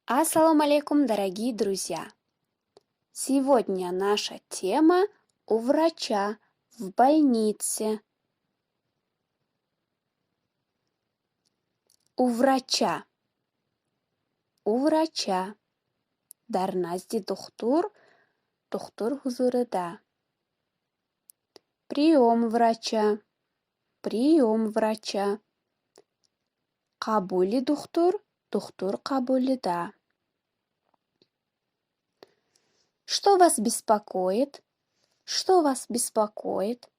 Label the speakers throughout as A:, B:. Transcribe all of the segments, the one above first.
A: Ассалому алейкум, дорогие друзья! Сегодня наша тема: у врача, в больнице. У врача. У врача. Дар назди духтур, духтур ҳузурида. Приём врача. Приём врача. Қабули духтур, духтур қабулида. Что вас беспокоит? Что вас беспокоит?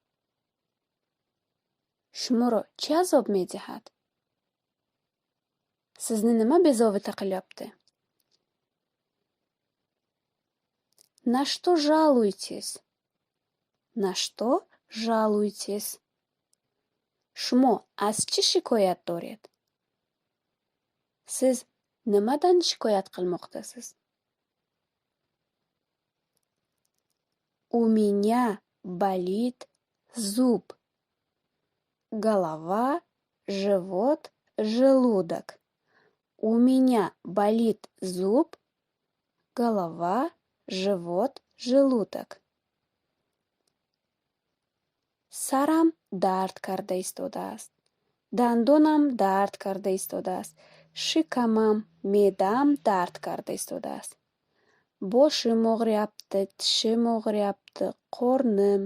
A: Шуморо чӣ азоб медиҳад? Sizni nima bezovta qilyapti? На что жалуетесь? На что жалуетесь? Шумо аз чӣ шикоят доред? Siz nimadan shikoyat qilmoqdasiz? У меня болит зуб. Голова, живот, желудок. У меня болит зуб, голова, живот, желудок. Сарам дард карда истодааст. Дандонам дард карда истодааст. Шикамам, меъдаам дард карда истодааст. Boshim og'riyapti, tishim og'riyapti, qornim,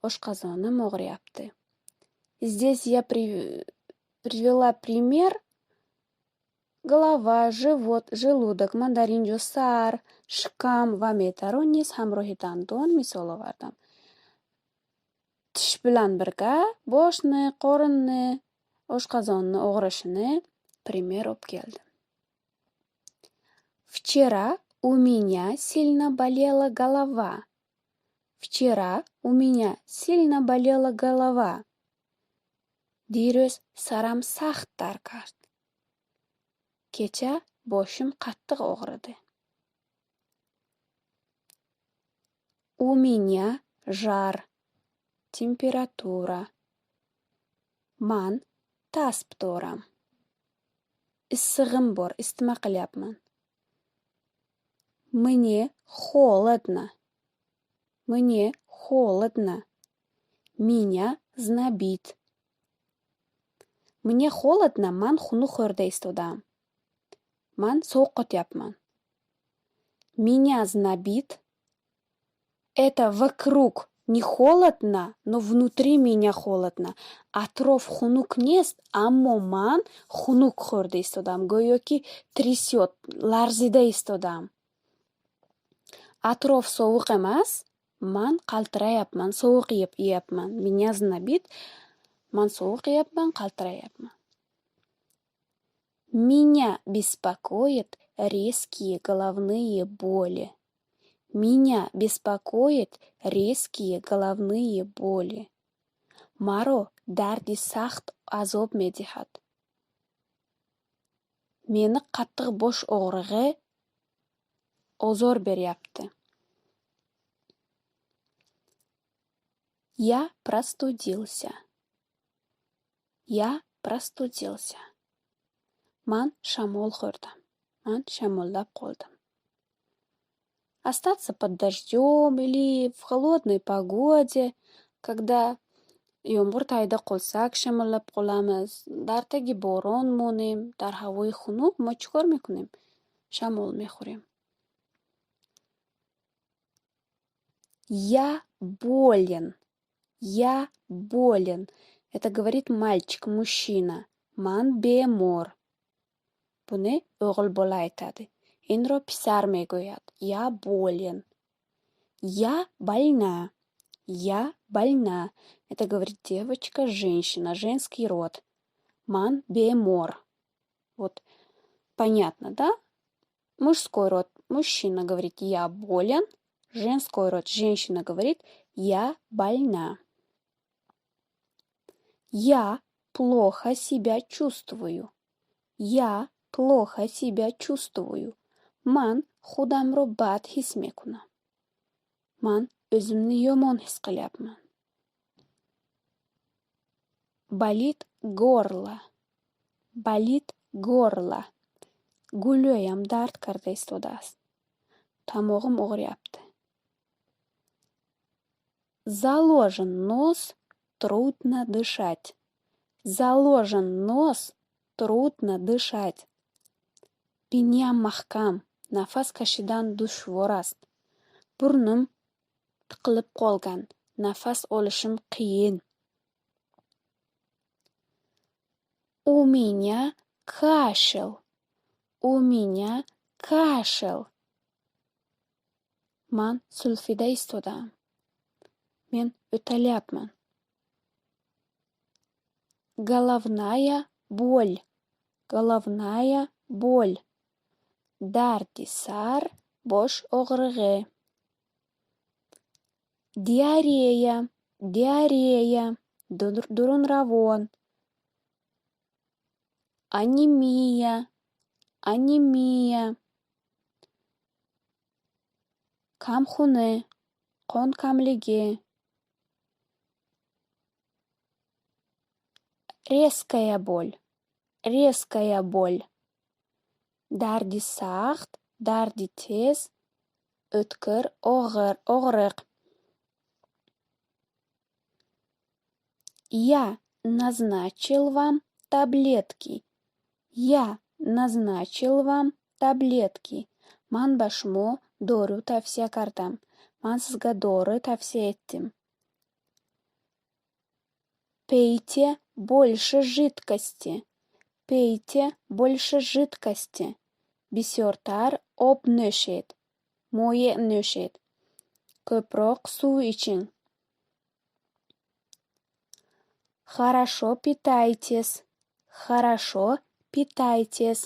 A: oshqozonim og'riyapti. Здесь я привела пример: голова, живот, желудок. Ман дар ин ҷо сар, шикам ва меъдаро низ ҳамроҳи дандон мисол овардам. Tish bilan birga boshni, qorinni, oshqozonni og'rishini пример olib keldim. Вчера у меня сильно болела голова. Вчера у меня сильно болела голова. Дирӯз сарам сахт дард кард. Kecha boshim qattiq og'ridi. У меня жар, температура. Man tasb дорам. Issig'im bor, isitma qilyapman. Мне холодно. Мне холодно. Меня знобит. Мне холодно, ман хунук хӯрда истодаам. Ман соvuq qotyapman. Меня знобит. Это вокруг не холодно, но внутри меня холодно. Атроф хунук нест, аммо ман хунук хӯрда истодаам. Гӯё ки трясёт, ларзида истодаам. Атроф sovuq emas, man qaltirayapman, sovuq yeyapman. Меня знобит. Man sovuq yeyapman, qaltirayapman. Меня беспокоят резкие головные боли. Меня беспокоят резкие головные боли. Маро дарди сахт азоб медиҳад. Meni qattiq bosh og'rig'i ozor beryapti. Я простудился. Я простудился. Man shamol xo'rdim. Man shamollab qoldim. Остаться под дождем или в холодной погоде, когда yomg'ir tagida qolsak, shamollab qolamiz. Дар таги борон монем, дар ҳавои хунук мо чӣ кор мекунем? Шамол мехӯрем. Я болен. Я болен. Это говорит мальчик, мужчина. Ман бемор. Buni o'g'il bola aytadi. Инро писар мегӯяд. Я болен. Я больна. Я больна. Это говорит девочка, женщина, женский род. Ман бемор. Вот понятно, да? Мужской род. Мужчина говорит: я болен. Женской род. Женщина говорит: я больна. Я плохо себя чувствую. Я плохо себя чувствую. Ман худамро бад ҳис мекунам. Ман o'zimni yomon his qilyapman. Болит горло. Болит горло. Гулӯям дард карда истодааст. Tomog'im og'riyapti. Заложен нос, трудно дышать. Заложен нос, трудно дышать. Биниям маҳкам, нафас кашидан душвор аст. Burnim tiqilib qolgan, nafas olishim qiyin. У меня кашель. У меня кашель. Ман сулфида истодаам. Men yo'talyapman. Головная боль. Головная боль. Дарди сар, бош оғригӣ. Диарея. Диарея. Дурунравон. Анемия. Анемия. Камхунӣ, қон камлигӣ. Резкая боль. Резкая боль. Дарди сахт, дарди тез, o'tkir og'riq. Я назначил вам таблетки. Я назначил вам таблетки. Ман ба шумо дору тавсия кардам. Ман sizga dori тавсия etdim. Пейте больше жидкости. Пейте больше жидкости. Бисёртар об нӯшед. Моеъ нӯшед. Ko'proq suv iching. Хорошо питайтесь. Хорошо питайтесь.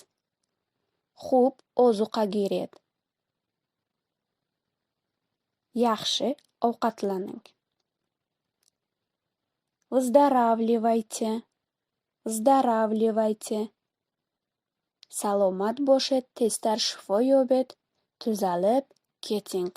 A: Хуб озуқа гиред. Yaxshi ovqatlaning. Выздоравливайте. Выздоравливайте. Salomat boshed, teztar shifo yobed, tuzalib keting.